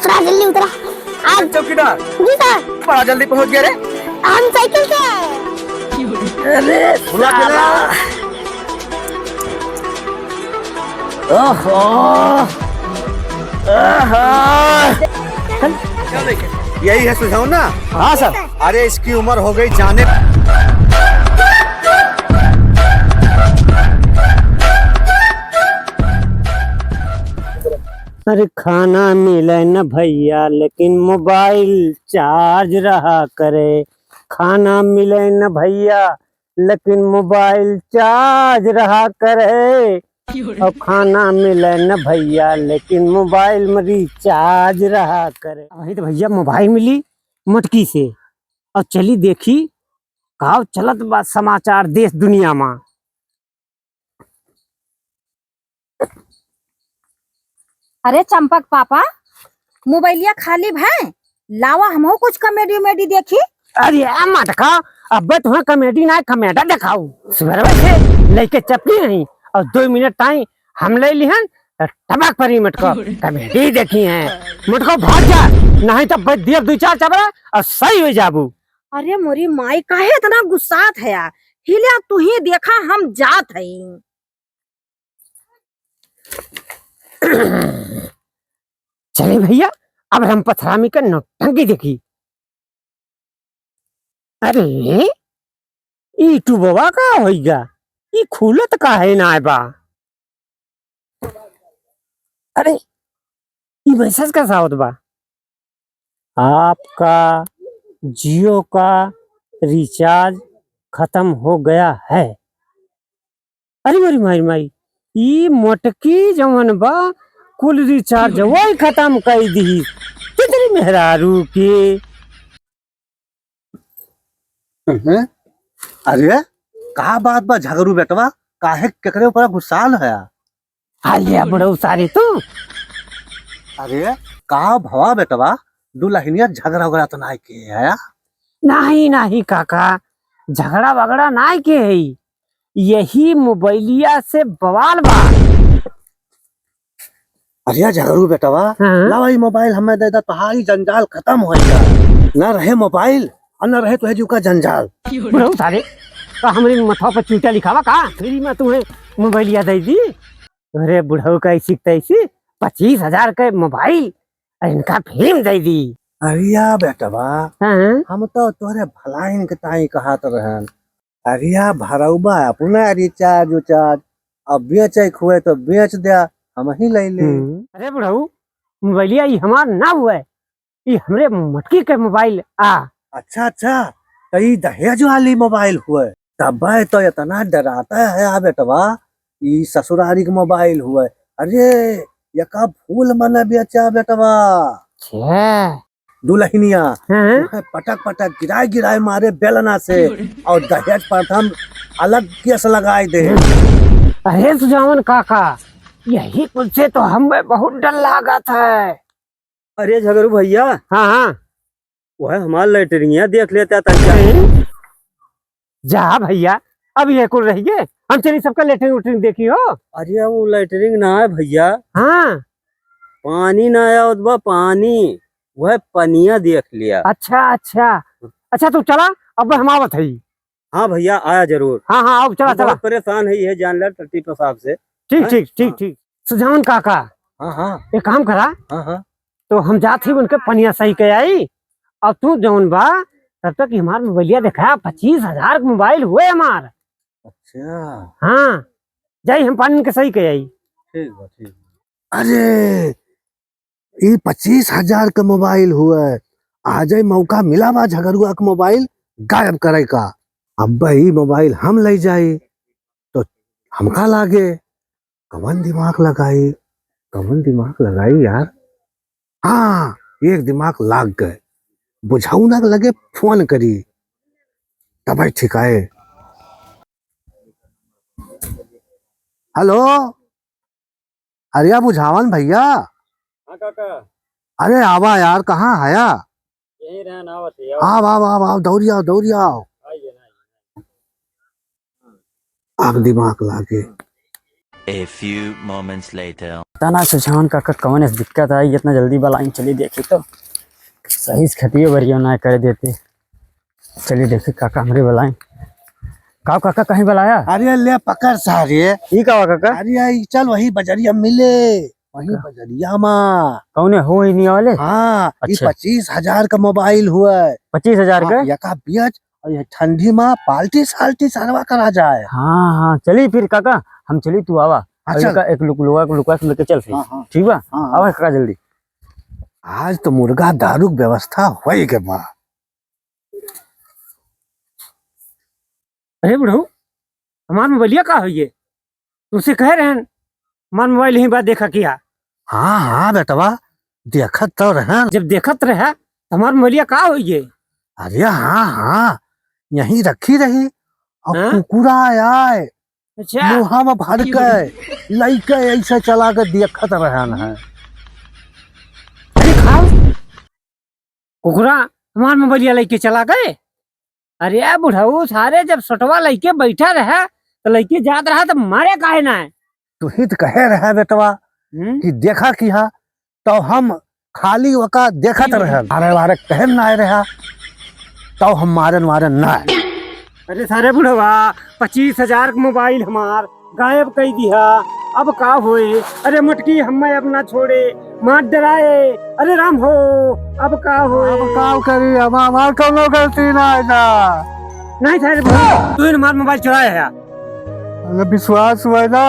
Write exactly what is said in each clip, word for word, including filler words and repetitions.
उतरा, जल्दी उतरा। आज चौकीदार। जी सर। बड़ा जल्दी पहुंच गया रे। हम साइकिल से आए। अरे बुला के ला। साला। ओहो। आहा। यही है सुझाव ना? हाँ सर। अरे इसकी उम्र हो गई जाने। अरे खाना मिले न भैया लेकिन मोबाइल चार्ज रहा करे। खाना मिले न भैया लेकिन मोबाइल चार्ज रहा करे। और खाना मिले न भैया लेकिन मोबाइल में रिचार्ज रहा करे। वही तो भैया मोबाइल मिली मटकी से। और चली देखी काव चलत बा समाचार देश दुनिया मा। अरे चंपक पापा, मोबाइलिया खाली भय, लावा हमहू कुछ कॉमेडी उमेडी देखी। अरे आ मटका, अब्बे तुम्हें कॉमेडी ना कमेडा देखाऊ। सुबह से लेके चपकी नहीं और दो मिनट टाइम हम ले लिहन त टपक परी मटको। कॉमेडी देखी है मटको, भाग जा, नहीं तो बच दिया दो चार चबरा और सही हो जाबू। अरे मोरी माई, काहे इतना गुस्सात है यार? हिल्या तू ही देखा, हम जात हई। चले भैया, अब हम पथरामी का नौटंकी देखी। अरे, ई ट्यूबवा का होइगा? ई खुलत काहे नाय बा? अरे, ई मैसेज कैसा आवत बा? आपका जियो का रिचार्ज खतम हो गया है। अरे मोरी माई, माई, ई मोटकी जवन बा, कुल रिचार्ज वही खतम कई दिही। तितरी मेहरारू के। हम्म। अरे, का बात बा झगरू बेटवा? काहे केकरे ऊपर गुस्साल है? अरे बुढ़ऊ सारे तू। अरे, का भवा बेटवा? दुलहिनिया झगड़ा उगड़ा तो नाय के है? नाही, नाही काका, झगड़ा वगड़ा नाय के है। यही मोबाइलिया से बवाल बा। अरे झगरू बेटवा, हाँ? लावा ई मोबाइल हमें दे दा, तोहारी जंजाल खतम होएगा। ना रहे मोबाइल और ना रहे तुहे जीव का जंजाल। बुढ़ऊ सारे, का हमरे मथवा पर चूटा लिखावा का? फ्री में तुम्हें मोबाइलिया दे दी। अरे बुढ़ऊ का ऐसी तैसी पच्चीस हजार के मोबाइल, अरे इनका फ्री में दे दी। अरे या बेटवा, हाँ? हम तो तोहरे भलाइन के ताई कहत रहन। अरे या भरौबा अपना रिचार्ज उचार्ज, अब बेचे के हुए तो बेच द्या, हम ही ले ले। हम्म। अरे बुढ़ऊ, मोबाइलिया ई हमार ना हुए, ई हमरे मटकी के मोबाइल आ। अच्छा, अच्छा, तो ई दहेज वाली मोबाइल हुए, तबे तो इतना डराता है आ बेटवा, ई ससुरारी के मोबाइल हुए। अरे, यका फूल मने बेचा बेटवा। छे। दुलहिनिया, हाँ? उहे पटक पटक गिराए गिराए मारे बेलना से, और दहेज प्रथा में अलग केस लगाए दे। अरे सुजावन काका, यही कुल से तो हमें बहुत डर लागत है। अरे झगरू भैया। हाँ, हाँ। वह हमार लैटरिंगिया देख लेता तनिका। जा भैया, अब ये कुल रहिए, हम चली सबका लेटरिन उटरिन देखी हो। अरे वो लैटरिन ना है भैया। हाँ। पानी ना आवत बा, पानी, वह पनिया देख लिया। अच्छा, अच्छा, अच्छा, तू चला, अब हम आवत हई। हाँ भैया, आया जरूर। हाँ, हाँ, आओ, चला, हम बहुत चला। परेशान है ये जानलेवा टट्टी पेशाब से। ठीक, हैं? ठीक, ठीक, हाँ। ठीक। सुजान काका, हाँ, हाँ। एक काम करा। हाँ, हाँ। तो हम जात ही उनके पनिया सही के आई, और तू जौन बा, तब तक हमार मोबाइलिया देखा, पच्चीस हजार के मोबाइल हुए हमार। अच्छा। हाँ, जाई हम पानी के सही के आई। ठीक बा, ठीक बा। अरे, ई पच्चीस हजार के मोबाइल हुए, आजै मौका मिला बा झगरुआ के मोबाइल गायब करे का। अब ई मोबाइल हम ले जाई, तो हमका लागे, कवन दिमाग लगाई, कवन दिमाग लगाई यार? हाँ, एक दिमाग लाग गए, बुझौना के लगे फोन करी, तबै ठिकाए। हेलो, अरे या बुझावन भैया। हाँ काका। अरे आवा यार, कहाँ हया? यहीं रहन, आवत ही, आवत। आव, आव, आव, आव, दौड़ी आव, दौड़ी आव। आइए ना, आइए। आग दिमाग लागे। A few moments later. पता ना सुझावन काका कौन ऐसी दिक्कत आई, इतना जल्दी बलाइन, चली देखी तो सही से खतियो बरियो ना कर देते। चली देखी काका हमरे बलाइन। का काका कहीं बलाया? अरे ले पकड़ सारे। ई का हुआ काका? अरे ई चल वही बजरिया मिले, वही का? बजरिया मा। कौने हो ही नहीं वाले? हाँ, ई अच्छा। पच्चीस हजार का मोबाइल हुआ है। पच्चीस हजार हाँ, का? यका बेच और ये ठंडी मा पाल्टी साल्टी सरवा करा जाए। हाँ, हाँ, चली फिर काका, हम चली, तू आवा। हाँ, और चल। एका एक लुक-, लुआ, लुकवा के लेके चल फिर। हाँ, हाँ। ठीक बा? हाँ, हाँ। आवा काका जल्दी। आज तो मुर्गा दारू के व्यवस्था होई के बा। अरे बुढ़ऊ, हमार मोबाइलिया का होइए? तुमसे कह रहे हैं, हमार मोबाइल यहीं बा, देखा किया। हाँ, हाँ बेटवा, देखत तो रहन। जब देखत रहा, तो हमार मोबाइलिया का होइए? अरे हाँ, हाँ, यहीं रखी रही। और हाँ? कुकुरा आए, अच्छा। मुँहा में भर के, लइके ऐसे चला के देखत रहन है। अरे खाओ, कुकुरा हमार मोबाइलिया लइके चला गए। अरे बुढ़ऊ, सारे जब सोटवा लइके बैठा रहा, तो लइके जात रहा, तो मारे काहे ना है? तू ही तो कहे रहा बेटवा हम्म? कि देखा किहा, तो हम खाली ओका देखत रहे। अरे वारे कहन ना आए रहा, तो हम मारन वारन ना आए। अरे सारे बुढ़वा, पच्चीस हजार के मोबाइल हमार गायब कई दिहा, अब का होए? अरे मोटकी हमें अब ना छोड़े, मार डराए। अरे राम हो, अब का होए? अब का करी? हम, हमार कौनो गलती ना है ना। नहीं सारे बुढ़वा, तू ही हमार मोबाइल चुराया है। अरे विश्वास हुआ ना,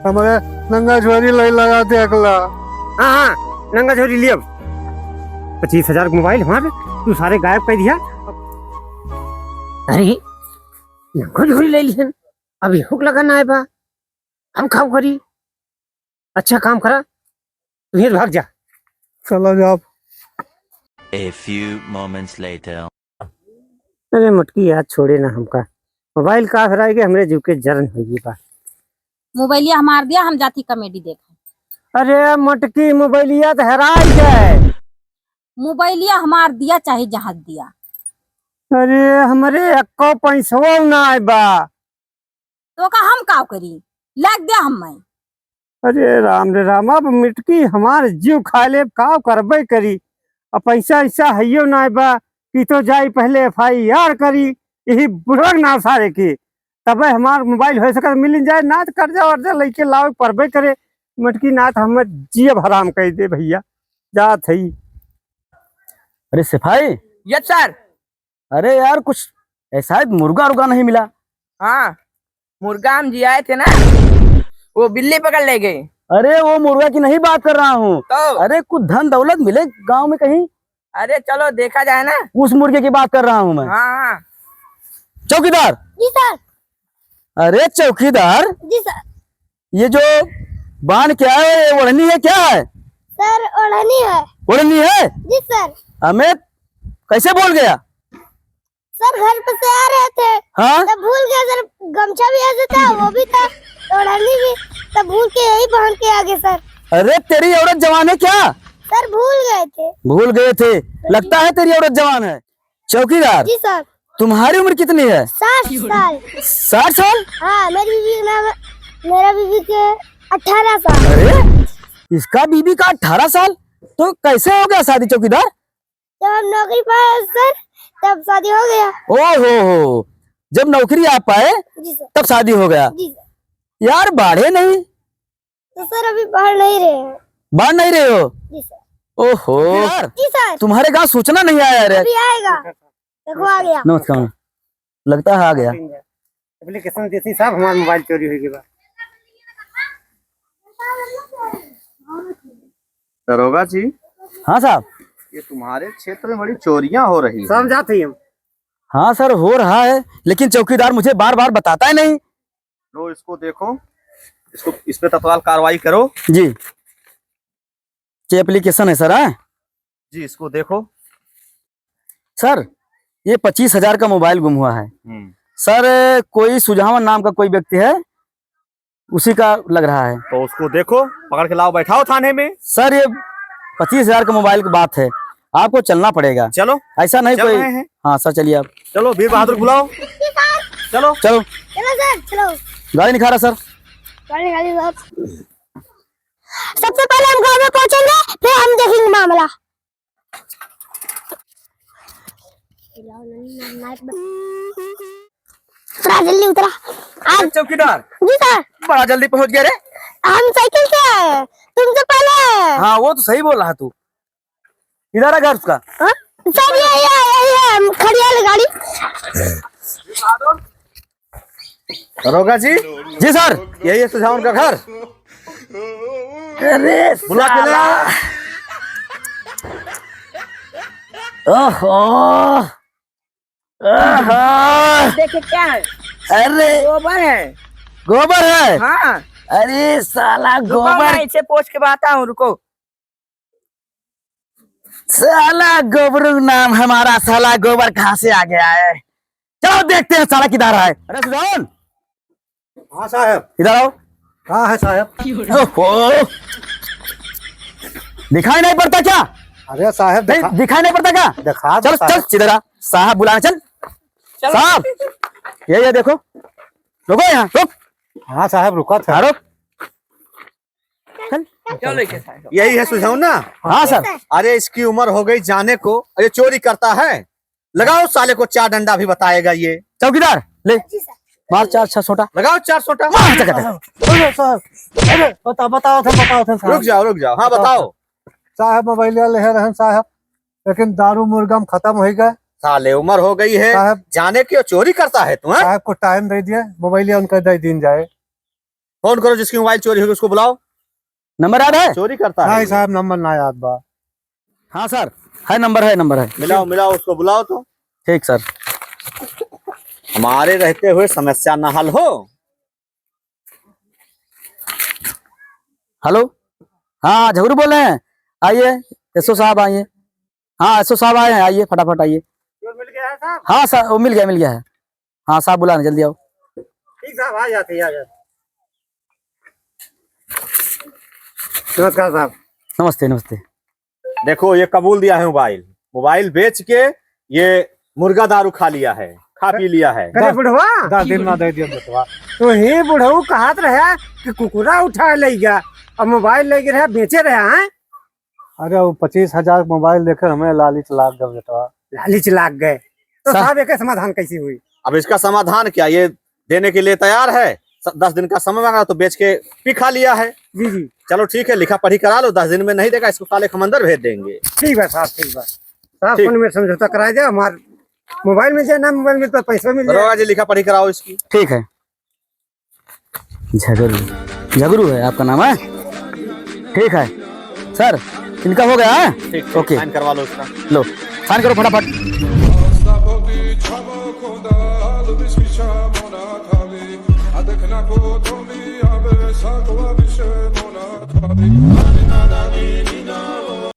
हमारे नंगा झोरी लई लगा दे अगला। हाँ, हाँ, नंगा झोरी लियब। पच्चीस हजार के मोबाइल हमार, तू सारे गायब कई दिहा। अरे, नंगा झोरी लई लिहन, अब ये हुक लगा ना है बा, हम खाओ करी। अच्छा काम करा, तू ही भाग जा। चला जाब। A few moments later. अरे मोटकी, याद छोड़े ना हमका। मोबाइल का हेराई गए, हमरे जीव के जरन होई बा। मोबाइलिया हमार दिया, हम जाती कॉमेडी देखे। अरे मोटकी, मोबाइलिया तो हेराई गए। मोबाइलिया हमार दिया, चाहे जहाज दिया। अरे हमरे एक्को पैसवो ना आए बा। तो का हम काव करी? लाग दिया हम मैं। अरे राम रे राम, अब मिटकी हमार जीव खा ले, का करबे करी? अब पैसा ऐसा हइयो ना बा कि तो जाई पहले F I R करी, यही बुढ़वा के नाम सारे के, तबे हमार मोबाइल हो सके मिल जाए, ना तो कर्जा वर्जा लेके लावे परबे करे। मिटकी ना तो हम जियब हराम कर दे भैया, जात है। अरे सिपाही। Yes sir। अरे यार, कुछ ऐसा है, मुर्गा उर्गा नहीं मिला? हाँ, मुर्गा हम जियाए थे ना, वो बिल्ली पकड़ ले गई। अरे, वो मुर्गा की नहीं बात कर रहा हूँ। तो? अरे, कुछ धन दौलत मिले गांव में कहीं। अरे, चलो देखा जाए ना। उस मुर्गे की बात कर रहा हूँ मैं। हाँ, हाँ। चौकीदार। जी सर। अरे चौकीदार। जी सर। ये जो बांध के आए हो, ये ओढ़नी है क्या है? सर, ओढ़नी है। ओढ़नी है? जी सर। अमित, कैसे भूल गया? सर, घर पे से आ रहे थे, हाँ? तब भूल गया सर, गमछा भी ऐसे था, वो भी था, ओढ़नी भी, तब भूल के यही पहन के आ गए सर। अरे, तेरी औरत जवान है क्या? सर, भूल गए थे। भूल गए थे, लगता है तेरी औरत जवान है। चौकीदार, जी सर। तुम्हारी उम्र कितनी है? साठ साल। साठ साल? हाँ, मेरी बीवी का नाम, मेरा बीवी के अठारह साल। अरे, इसका बीवी का अठारह साल, तो कैसे हो गया शादी चौकीदार? जब हम नौकरी पाए सर, तब शादी हो गया। ओहो हो, जब नौकरी आप पाए, जी सर। तब शादी हो गया। जी सर। यार, बाढ़े नहीं? तो सर, अभी बाढ़ नहीं रहे हैं। बाढ़ नहीं रहे हो? जी सर। ओहो। यार, जी सर। तुम्हारे गांव सूचना नहीं आया रे। अभी आएगा। देखो, आ गया। नमस्कार। लगता है आ गया। एप्लीकेशन जैसी साहब, हमारा मोबाइल चोरी हो गया। दरोगा जी। हाँ साहब। ये तुम्हारे क्षेत्र में बड़ी चोरियां हो रही हैं। समझा थे हम। हाँ सर, हो रहा है, लेकिन चौकीदार मुझे बार बार बताता है नहीं। लो, इसको देखो, इसको, इस पे तत्काल कार्रवाई करो। जी, ये एप्लीकेशन है सर, हाँ? जी, इसको देखो। सर, ये पच्चीस हजार का मोबाइल गुम हुआ है। हम्म। सर, कोई सुझावन नाम का कोई व्यक्ति है, उसी का लग रहा है। तो उसको देखो, पकड़ के लाओ, बैठाओ थाने में। सर, ये पच्चीस हजार का मोबाइल की बात है, आपको चलना पड़ेगा। चलो, ऐसा नहीं चल कोई रहे हैं। हाँ सर, चलिए आप। चलो, वीर बहादुर बुलाओ। चलो। चलो। चलो सर, चलो। गाड़ी निकाला सर। गाड़ी, गाड़ी, गाड़ी। सबसे पहले हम गाँव में पहुँचेंगे, फिर हम देखेंगे मामला। उतरा, जल्दी उतरा। आज चौकीदार। जी सर। बड़ा जल्दी पहुँच गया रे। हम साइकिल से आए, तुमसे पहले। हाँ, वो तो सही बोल रहा तू। इधर है घर उसका। हाँ? सर, ये, ये, ये, ये, हम खड़ी है गाड़ी। दरोगा जी। जी सर। यही है सुझावन का घर। अरे बुला के ले आ। साला। ओहो। ओहो। देखिए क्या है? अरे। गोबर है। गोबर है? हाँ। अरे साला रुको, गोबर। मैं इसे पोंछ के बताऊँ, रुको। साला गोबरू नाम हमारा, साला गोबर कहाँ से आ गया है? चलो देखते हैं साला किधर है। अरे सुजान। हाँ साहब। इधर आओ। कहाँ है साहब? ओहो। दिखाई नहीं पड़ता क्या? अरे साहब, नहीं, दिखा-, दिखाई नहीं पड़ता क्या? दिखा दो चल, साहब। चल, इधर आ। साहब बुलाना, चल। चलो। साहब, ये, ये देखो। रुको यहाँ, रुक। हाँ साहब, रुका था। हाँ, रुक। चल। क्या लेके आए हो? यही है सुझाव ना? हाँ सर। अरे इसकी उम्र हो गई जाने को, ये चोरी करता है। लगाओ साले को चार डंडा भी बताएगा ये। चौकीदार, ले। जी सर। मार चार छह सोटा। लगाओ चार सोटा। मार चकत है। अरे साहब, अरे बता, बताओ थे, बताओ थे साहब। रुक जाओ, रुक जाओ। हाँ, बताओ। बताओ। साहब मोबाइल ले रहे हैं साहब, लेकिन दारू मुर्गा में खत्म हो गए। साले उम्र हो गई है, साहब। जाने क्यों चोरी करता है तू, हाँ? साहब को टाइम दे दिया, मोबाइल उनका दे दीन जाए। फोन करो, जिसकी मोबाइल चोरी होगी उसको बुलाओ। नंबर याद है? चोरी करता है नहीं ये। साहब, नंबर ना याद बा। हाँ सर, है नंबर, है नंबर है। मिलाओ, मिलाओ, उसको बुलाओ तो। ठीक सर। हमारे रहते हुए समस्या ना हल हो। हेलो, हाँ झगरू बोल रहे हैं, आइए, एसओ साहब आइए। हाँ, एसओ साहब आए हैं, आइए, फटाफट आइए। चोर मिल गया है साहब? हाँ सर, वो मिल गया, मिल गया है। हाँ साहब, बुला रहे, जल्दी आओ। ठीक साहब, आ जाते हैं, आ जाते हैं। नमस्कार साहब। नमस्ते, नमस्ते। देखो, ये कबूल दिया है मोबाइल, मोबाइल बेच के ये मुर्गा दारू खा लिया है, खा पी लिया है। अरे बुढ़वा, दस दिन में दे दिया बेटवा। तो ही बुढ़ऊ कहत रहा कि कुकुरा उठा ले गया, अब मोबाइल ले गया, बेचे रहा है। अरे, वो पच्चीस हजार मोबाइल देखे हमें लालच लाग गए बेटवा। लालच लाग गए। तो सा- साहब, एके समाधान कैसी हुई? अब इसका समाधान क्या, ये देने के लिए तैयार है, स-, दस दिन का समय मांगा तो बेच के पी खा लिया है। जी, जी। चलो ठीक है, लिखा पढ़ी करा लो, दस दिन में नहीं देगा, इसको साले को हम अंदर भेज देंगे। ठीक बा साहब, ठीक बा। साहब, ठीक। फोन में समझौता कराया जाए, हमार मोबाइल मिल जाए ना, मोबाइल में तो पैसा मिल जाए। दरोगा जी, लिखा पढ़ी कराओ इसकी। ठीक है। झगरू, झगरू है आपका नाम है? ठीक है सर, इनका हो गया है? ठीक, ठीक, ओके। साइन करवा लो उसका। लो, साइन करो फटाफट।